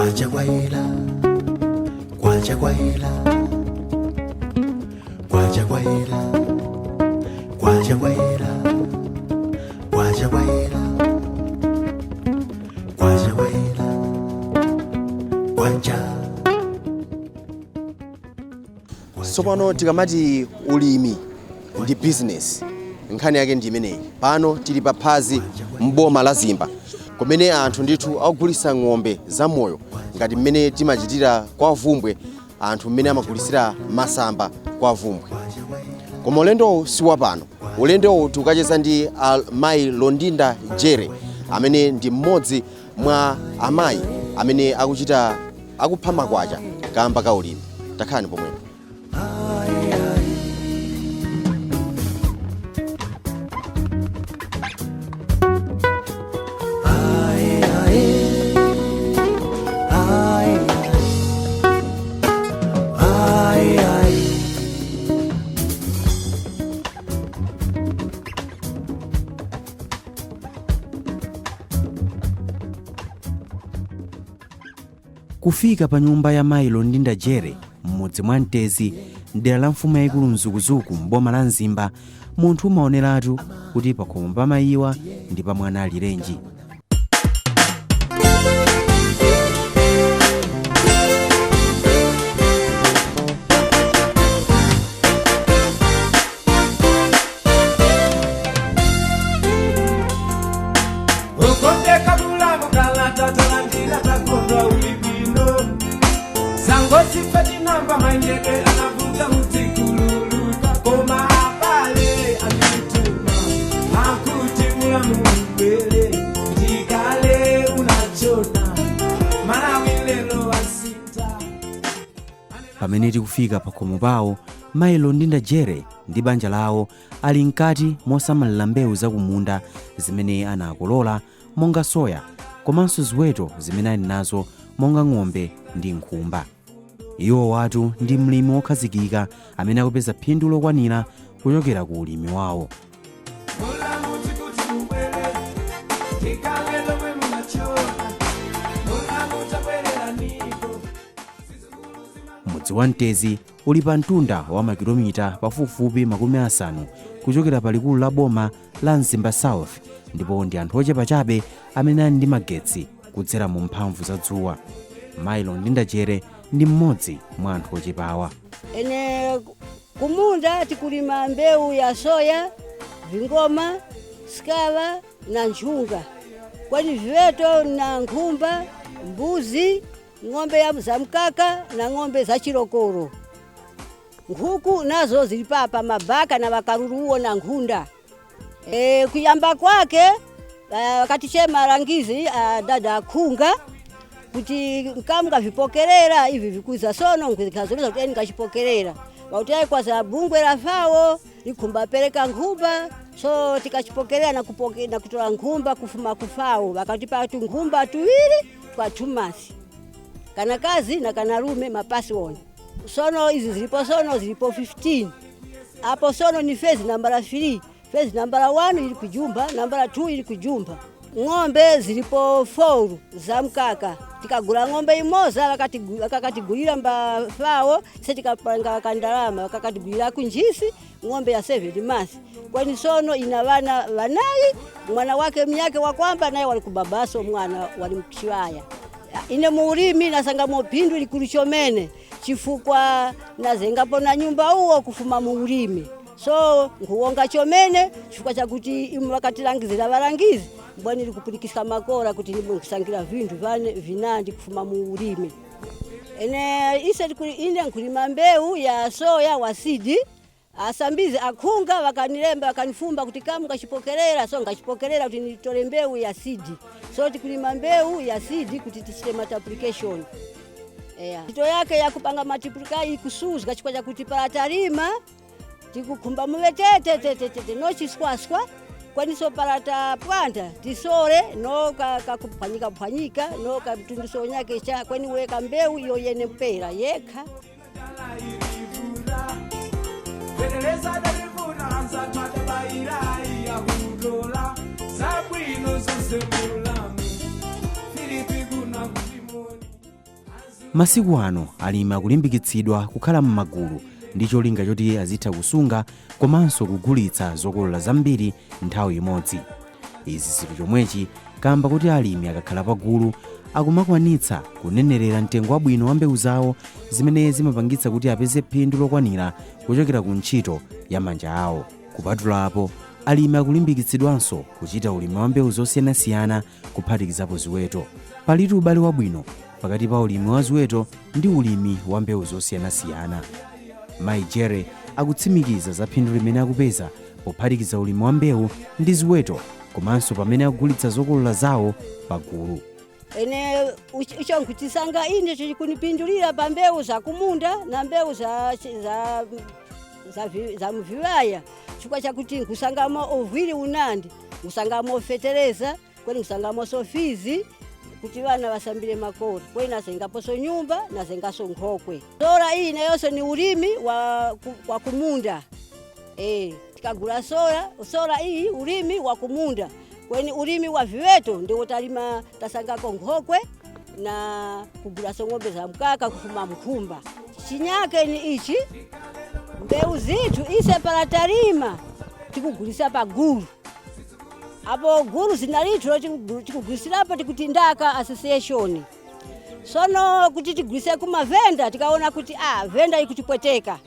Kwacha kwayela, kwacha kwayela, kwacha kwayela, kwacha kwayela, kwacha kwayela, kwacha kwayela, kwacha. Tsopano tikamati ulimi ndi business, nkhani yake ndi imeneyi. Pano tili pa Phazi mboma la Zimba, kumene anthu ndithu akugulitsa ng'ombe zamoyo ngati mmene timachitira kwa Vumbwe, anthu mmene amagulisira masamba kwa Vumbwe. Koma ulendowu si wapano. Ulendowu tikukacheza ndi mayi Londinda Jere, amene ndi mmodzi mwa amayi amene akuchita akupha makwacha kamba ka ulimi. Takhalani pomwepo. Kufika pa nyumba ya mayi Londinda Jere m'mudzi mwa Mtezi, mdera la mfumu yayikulu Mzukuzuku, mboma la Mzimba, munthu umaoneratu kuti pakhomo pa mayiwa ndi pa mwana alirenji. Ukondeka bulamu kalata talandila takondwa ulibino sangosife tinamba maendedwe anavuta mutikululuka koma abale atituma akuti mulamu ubwele ndikale unachona Malawi lelo asita. Pamene tikufika pakhomo pawo, mayi Londinda Jere ndi banja lawo ali mkati mosamalira mbewu zakumunda zimene anakolola monga soya, komanso ziweto zimene ali nazo monga ng'ombe ndi nkhumba. Iwo watu ndi mlimi wokhazikika amene akupeza phindu lokwanira kuchokera ku ulimi wawo. Mulamu tikuti mubwele ndikale lomwe munachona mulamu tabwerera niko. Mudzi wa Mtezi uli pa mtunda wa makilomita pafupifupi 50 kuchokera pa likulu la boma la Mzimba South, ndipo ndi anthu ochepa chabe amene ali ndi magetsi kudzera mu mphamvu za dzuwa. Mayi Londinda Jere ndi mmodzi mwa anthu ochepawa. Ene kumunda tikulima mbewu ya soya, vingoma, skava na nchunga, kwani viweto na nkhumba, mbuzi, ng'ombe ya za mkaka na ng'ombe za chirokoro. Nkhuku nazo zili papa mabaka na wakaruruo na nkhunda. Kuyamba kwake wakatichema rangizi dada akhunga kuti nkamu vipokerera ivi vikuza sono nkazoleza kuti eni ngachipokerera vakuti ayi kwaza bungwe la FAO likhumba pereka nkhumba, so tikachipokerera na kutola nkhumba kufuma kuFAO vakatipa tunkhumba tuwiri twa 2 months, kana kazi na kana rume mapasi one. Sono izi zilipo sono zilipo 15 apo. Sono ni phase nambala 3, phase nambala 1 ili kujumba, nambala 2 ili kujumba. Ng'ombe zilipo 4 za mkaka. Tikagula ng'ombe imoza wakakatigulira mba FAO, se tikapanga kandalama wakakatigulira kunjisi ng'ombe ya 7 months, kwani sono ina vana vanayi. Mwana wake mnyake wa kwamba naye wali kubabaso, mwana wali mchiwaya. Ine muulimi nasanga mopindu likulu chomene, chifukwa nazengapo na nyumba uwo kufuma muulimi, so nkuwonga chomene chifukwa chakuti imwe wakatilangizira valangizi mbwani likupulikisa makora kuti nimwe nkusangira vindu vane vinandi kufuma muulimi. Ene ise ine nkulima mbewu ya soya wa seed. Asambizi akhunga wakanilemba wakanifumba kuti kama ngachipokerera, so ngachipokerera kuti nitole mbewu ya seed. So tikulima mbewu ya seed kuti tichite multiplication. Eya, ntchito yake yakupanga multiply ikusuzga chifukwa chakuti palatalima tikukhumba muve tete tete tete no chiswaswa, kwaniso palata pwanda tisore no kakuphwanyika phwanyika no katunduso nyake cha kweni weka mbewu iyo yene mpera yekha. Feteleza dalivuna anzatwadabayira yakutola zabwino zonse mulamu Filipi kuna kutimoni. Masiku ano alimi akulimbikitsidwa kukhala m'magulu ndi cholinga choti azitha kusunga komanso kugulitsa zokolola zambiri nthawi imodzi. Izi zili chomwechi kamba kuti alimi akakhala pagulu akumakwanitsa kunenerera mtengo wabwino wa mbewu zawo, zimene zimapangitsa kuti apeze phindu lokwanira kuchokera ku ntchito ya manja awo. Kupatulapo, alimi akulimbikitsidwanso kuchita ulimi wa mbewu zosiyanasiyana, kuphatikizapo ziweto. Palitu ubale wabwino pakati pa ulimi wa ziweto ndi ulimi wa mbewu zosiyanasiyana. Mayi Jere akutsimikiza za phindu limene akupeza pophatikiza ulimi wa mbewu ndi ziweto, komanso pamene akugulitsa zokolola zawo pagulu. Ene icho nkuchisanga ine chikunipindulira pa mbewu za kumunda na mbewu za mviwaya, chifukwa chakuti nkusangamo uviri unandi, nkusangamo fetereza, kweni nkusangamo sofizi kuti vana vasambire makora, kweni nazengaposo nyumba, nazengaso nkhokwe. Sora iyi nayonso ni ulimi wa kumunda. Tikagula sora, sora iyi ulimi wa kumunda, kweni ulimi wa viweto ndiwo talima, tasangako nkhokwe na kugulaso ng'ombe za mkaka kufuma mkhumba. Chinyake ni ichi, mbewu zithu ise pala talima tikugulisa pagulu, apo gulu zina lithu tikugulisirapo tikuti Ndaka Association. Sono kuti tigulise kumavenda, tikaona kuti venda ikutipweteka,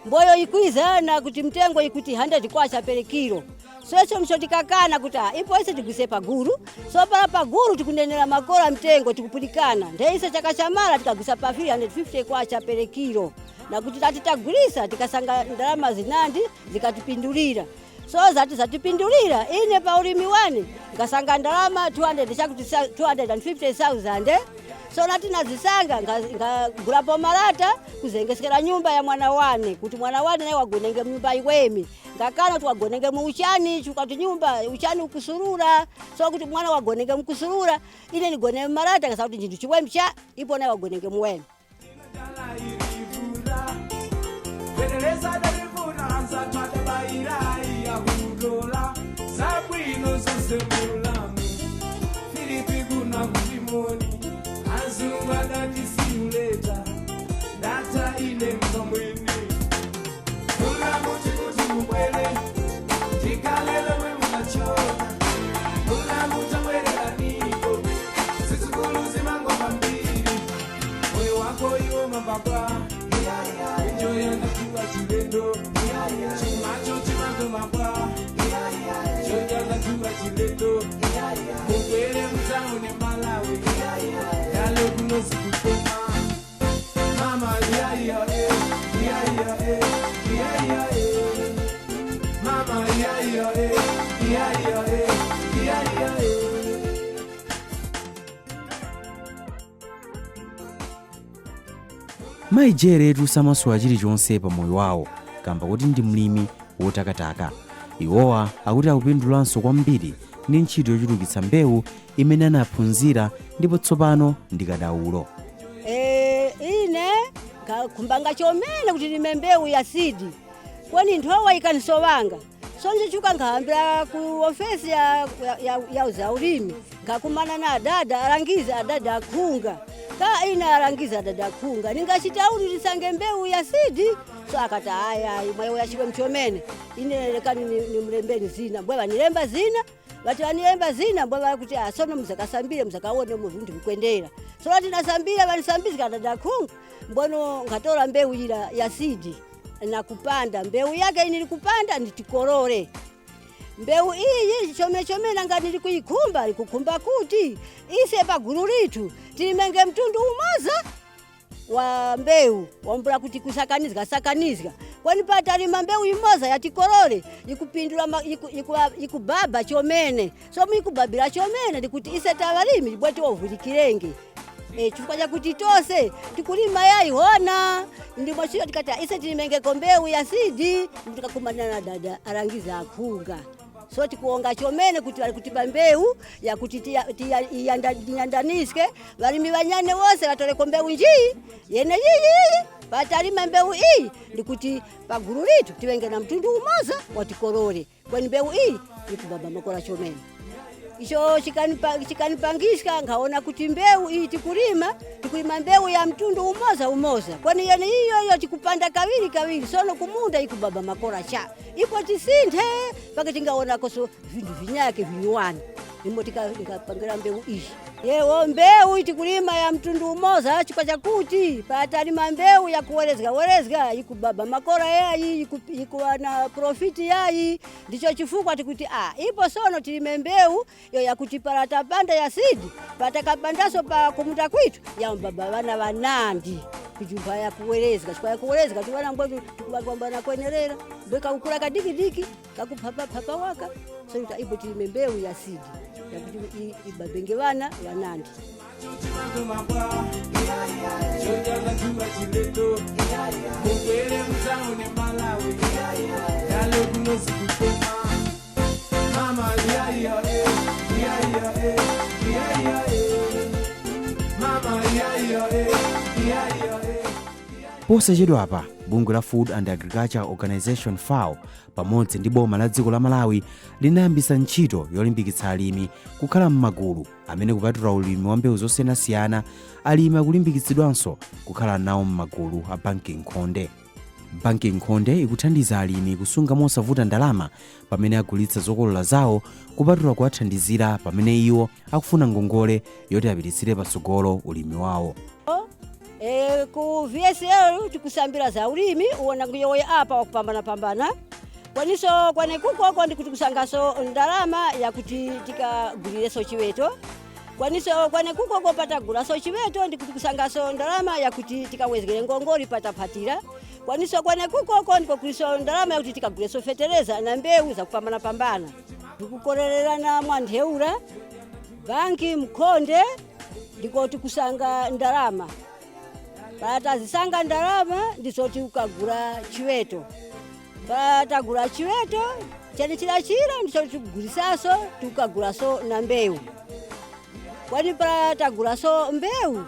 mboyo ikwiza na kuti mtengo ikuti 100 kwacha per kilo. So icho mcho tikakana kuti ipo ise tigulise pagulu. So pala pagulu tikunenera makora mtengo, tikupulikana ndeise chaka chamala tikagulisa pa 350 kwacha per kilo, na kuti tati tagulisa tikasanga ndalama zinandi zikatipindulira. So zati zatipindulira ine pa ulimi wane ngasanga ndalama 200 chakuti 250,000. So nati nazisanga ngagulapo malata kuzengesekera nyumba ya mwana wane, kuti mwana wane naye wagonenge mnyumba iwemi. Ngakana kuti wagonenge muuchani, chifukwa nyumba uchani ukusurura. So kuti mwana wagonenge mkusurura, ine nigone malata ngasa kuti chintu chiwemi cha ipo naye wagonenge muwemi. Fetereza dalivuna anzatwadabairayi akutola zabwino zonse mulamu Filipi kuna kutimoni azungu adatisiuleta data ine mkamwini mulamuti kuti mubwere tikalele mwe munachona mulamutabwereraniko zizukulu zimangoma mbiri moyo wako iwo mapapa njoyanga chilendo chimacho chimangomapwa choyanga tuwa chilendo mugwere mutaune Malawi yalo kunozi kukoma mama yaya eh yaya eh yaya eh mama yaya eh yaya eh yaya eh. Mayi Jeretu samasowa chilichonse pa moyo wawo kamba kuti ndi mlimi wotakataka. Iwowa akuti akupindulanso kwambiri ndi ntchito yochulukitsa mbewu imene anaphunzira, ndipo tsopano ndi kadaulo. Ine kumbanga chomene kuti ndime mbewu ya seed, kwani nthowa ikanisowanga. So nchichuka nkahambira ku ofesi ya zaulimi, nkakumana na adada alangiza, adada akhunga ka ine alangiza adada akhunga ningachitauli tisange mbewu ya seed. So akati aya mwayo yachikwe mchomene, ine lekani nimlembeni zina mbwe vanilemba zina, vati vanilemba zina mbwe vakuti sono muzakasambire muzakaone mu vintu vikwendera. So lati nasambira vanisambizika adada akhunga, mbono ngatora mbewu ila ya seed na kupanda mbewu yake ini likupanda nditikorore mbewu iyi chome chome nanga nili kuikhumba likukhumba kuti ise pagulu litu tilimenge mtundu umoza wa mbewu wambula kuti kusakanizika sakanizika, kwani patalima mbewu imoza yatikorore ikupindula ikubaba chomene. So muikubabira chomene ndikuti ise tavalimi libwati ovulikirenge. Chifukwa chakuti tose tikulima yayi hona ndimo chiro tikati ise tilimengeko mbewu ya seed, tikakumana na dada alangiza akhunga. So tikuonga chomene kuti bali kutipa mbewu yakuti tiyandaniske balimi banyane wose batoleko mbewu njii yene yiyi patalima mbewu iyi ndikuti pagulu litu tiwenge na mtundu umoza watikorore, kwani mbewu iyi ikubaba makola chomene. Icho chikanipangisa nkaona kuti mbeu iyi tikulima mbeu ya mtundu umoza umoza, kwani yene iyo iyo tikupanda kawiri kawiri, sono kumunda ikubaba makora cha ipo tisinthe paka tingaonakoso vindu vinyake vinyuwani imo tikapangira mbeu iyi. Yewo mbeu tikulima ya mtundu umoza chikwa chakuti patalima mbeu ya kuwerezga werezga ikubaba makora yayi ikuwa na profiti yayi. Ndicho chifukwa tikuti ipo sono tilime mbeu yo yakuti paratapanda ya sidi patakapandaso pa kumuta kwitu ya mbaba vana vanandi kuchumba ya kuwerezga chikwa ya kuwerezga tiwana mbwetu tikubakwambana kwenerera mbwe kakukula kadikidiki kakuphapa waka. So ipo tilime mbeu ya sidi yakuti ibabenge vana vanandi. Posachedwapa bungwe la Food and Agriculture Organization FAO pamodzi ndi boma la dziko la Malawi linayambisa ntchito yolimbikitsa alimi kukhala m'magulu amene kupatula ulimi wa mbewu zosiyanasiyana, alimi akulimbikitsidwanso kukhala nawo m'magulu a banki nkhonde. Banki nkhonde ikuthandiza alimi kusunga mosavuta ndalama pamene agulitsa zokolola zawo, kupatula kuwathandizira pamene iwo akufuna ngongole yoti apititsire patsogolo ulimi wawo. Ku VSL tikusambira za ulimi uwona nguyoya apa wakupambana pambana, kwaniso kwane kukoko ndikuti kusangaso ndalama yakuti tikagulireso chiweto, kwaniso kwane kukoko patagulaso chiweto ndikuti kusangaso ndalama yakuti tikawezgere ngongoli pataphatira, kwaniso kwane kukoko ndiko kuliso ndalama yakuti tikaguleso fetereza na mbewu za kupambana pambana. Tikukorererana mwantheura banki mkhonde ndiko tikusanga ndalama, patazisanga ndalama ndizoti ukagula chiweto, patagula chiweto chene chilachira ndicho tikugulisaso tikukagulaso na mbewu, kwani patagulaso mbewu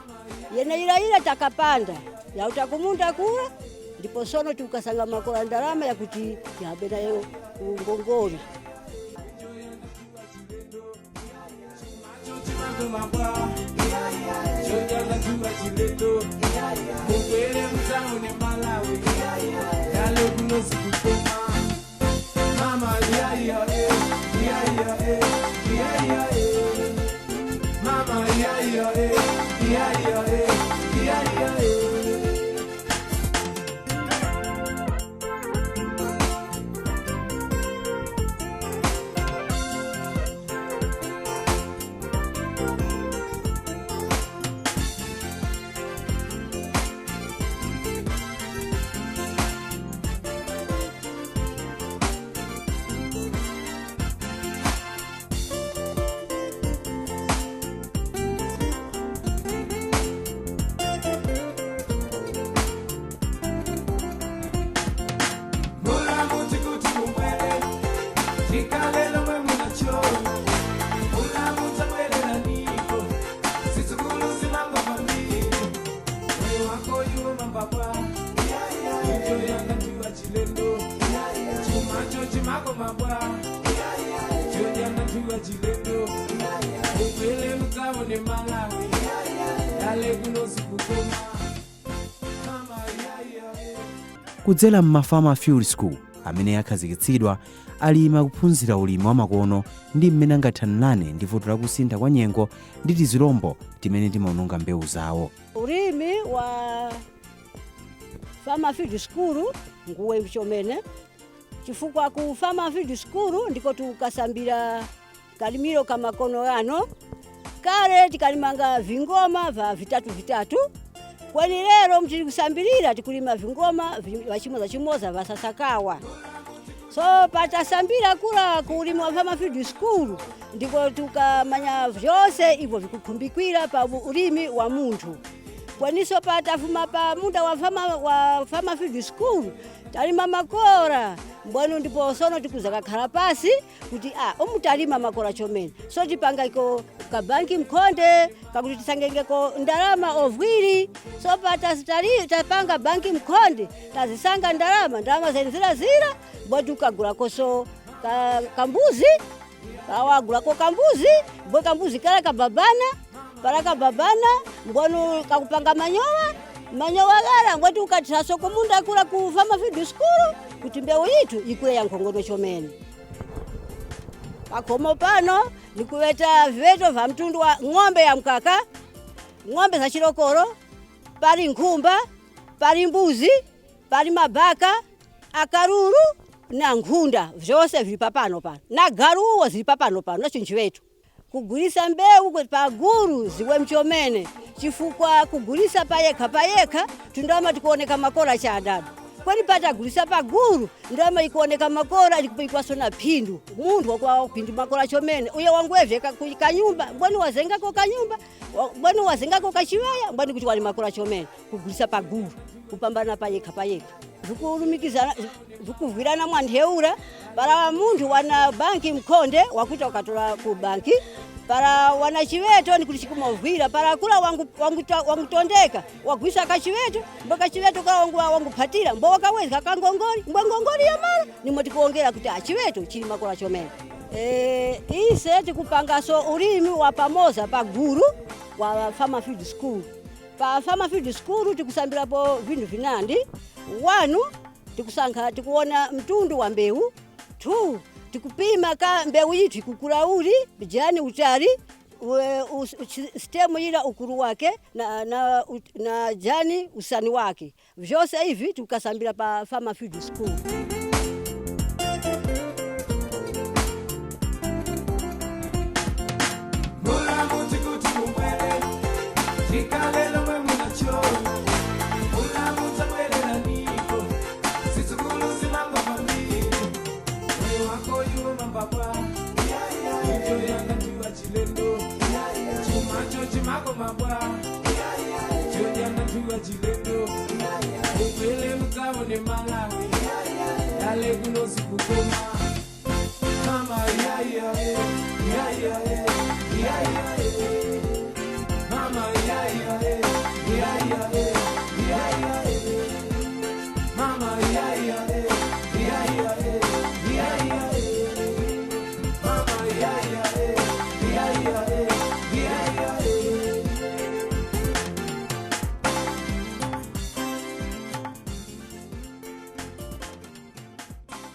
yene ilayila takapanda yautakumunda kula ndipo sono tikukasanga makola ndalama yakuti tihabe nayo ngongoli. Kudzera m'mafama field school amene akhazikitsidwa, alimi akuphunzira ulimi wamakono ndi mmene angathanirane ndi vuto lakusintha kwa nyengo ndi tizilombo timene timaononga mbewu zawo. Ulimi wa Farmer Field School nguwe chomene chifukwa ku Farmer Field School ndiko tukasambira kalimiro kamakono yano. Kale tikalimanga vingoma va vitatu vitatu, kwani lero mtili kusambirira tikulima vingoma vachimoza chimoza vasasakawa. So patasambira kula kulima wa Farmer Field School ndiko tukamanya vyose ivyo vikukhumbikira pa ulimi wa munthu. Kwaniso patafuma pa munda wa Farmer Field School talima makora mbwenu ndipo sono tikuza kakhala pasi kuti umutalima makora chomene so tipanga iko kabanki mkhonde kakuti tisangengeko ndalama ovwiri. So tapanga banki mkhonde tazisanga ndalama zene zilazira mbwe tukagulakoso kambuzi Pawagulako kambuzi, mbwe kambuzi kala kababana, pala kababana, mbwanu kakupanga manyowa, manyowa gala mbwati ukatiraso kumunda kula ku Farmer Field School kuti mbewu yitu ikule ya nkhongono chomene. Pakhomo pano nikuweta viweto va mtundu wa ng'ombe ya mkaka, ng'ombe za chilokolo, pali nkhumba, pali mbuzi, pali mabaka, akaruru na nkhunda, vyonse vili papano pano na garuwo zili papano pano nacho nchiweto. Kugulisa mbewu paguru ziwe mchomene, chifukwa kugulisa payekha payekha tundama tikuoneka makola cha adabu, kwani patagulisa paguru ndama ikuoneka makola ikwaso na phindu munthu wakuwa phindu makola chomene uye wangwevye kanyumba mbwani wazengako kanyumba, mbwani wazengako kachiwaya, mbwani kuti wali makola chomene. Kugulisa paguru kupambana payekha payekha vikulumikizana vikuvwirana mwantheura para munthu wana banki mkhonde wakuti wakatola ku banki, para wana chiweto nikuti chikumavwira para kula wangutondeka wagwisa kachiweto, mbo kachiweto kala wanguphatira mbo wakaweza kakangongoli mbo ngongoli ya mara nimwe tikuongera kuti achiweto chili makola chomene. Ise tikupangaso ulimi wa pamoza paguru wa Farmer Field School. Pa Farmer Field School tikusambirapo vintu vinandi. 1, tikusankha tikuona mtundu wa mbewu. 2, tikupima ka mbewu yitu ikukula uli bijani utali stemu ila ukulu wake na jani usani wake, vyose hivi tukasambira pa Farmer Field School.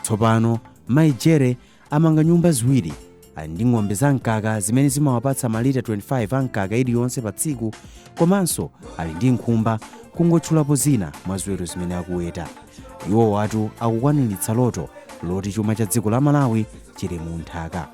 Tsopano mayi Jere amanga nyumba ziwiri, ali ndi ng'ombe za mkaka zimene zimawapatsa malita 25 a mkaka iliyonse pa tsiku, komanso ali ndi nkhumba, kungotchulapo zina mwa ziweto zimene akuweta. Iwo watu akukwaniritsa loto loti chuma cha dziko la Malawi chili mu nthaka.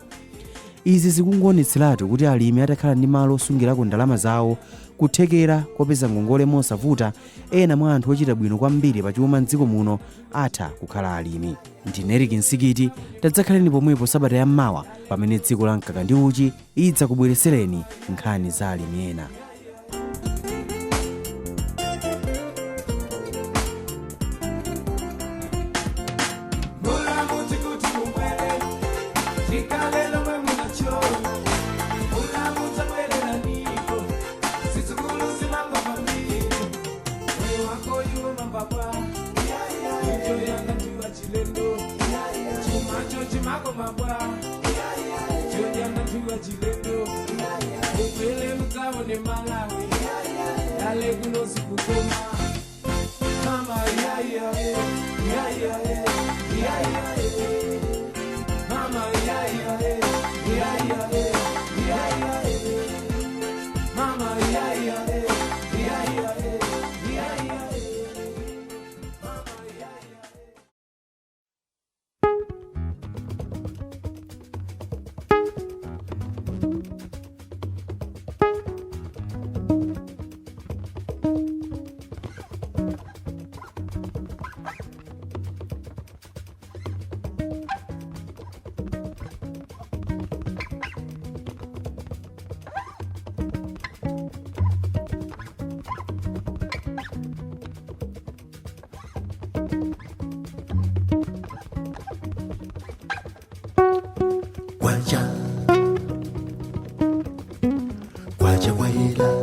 Izi zikungoonetseratu kuti alimi atakhala ndi malo osungirako ndalama zawo, kuthekera kopeza ngongole mosavuta, ena mwa anthu ochita bwino kwambiri pachuma mdziko muno atha kukhala alimi. Ndine Eric Nsikiti, tadzakhaleni pomwepo sabata yammawa pamene dziko la mkaka ndi uchi idzakubweretsereni nkhani za alimi ena. Kwacha, kwacha kwaila.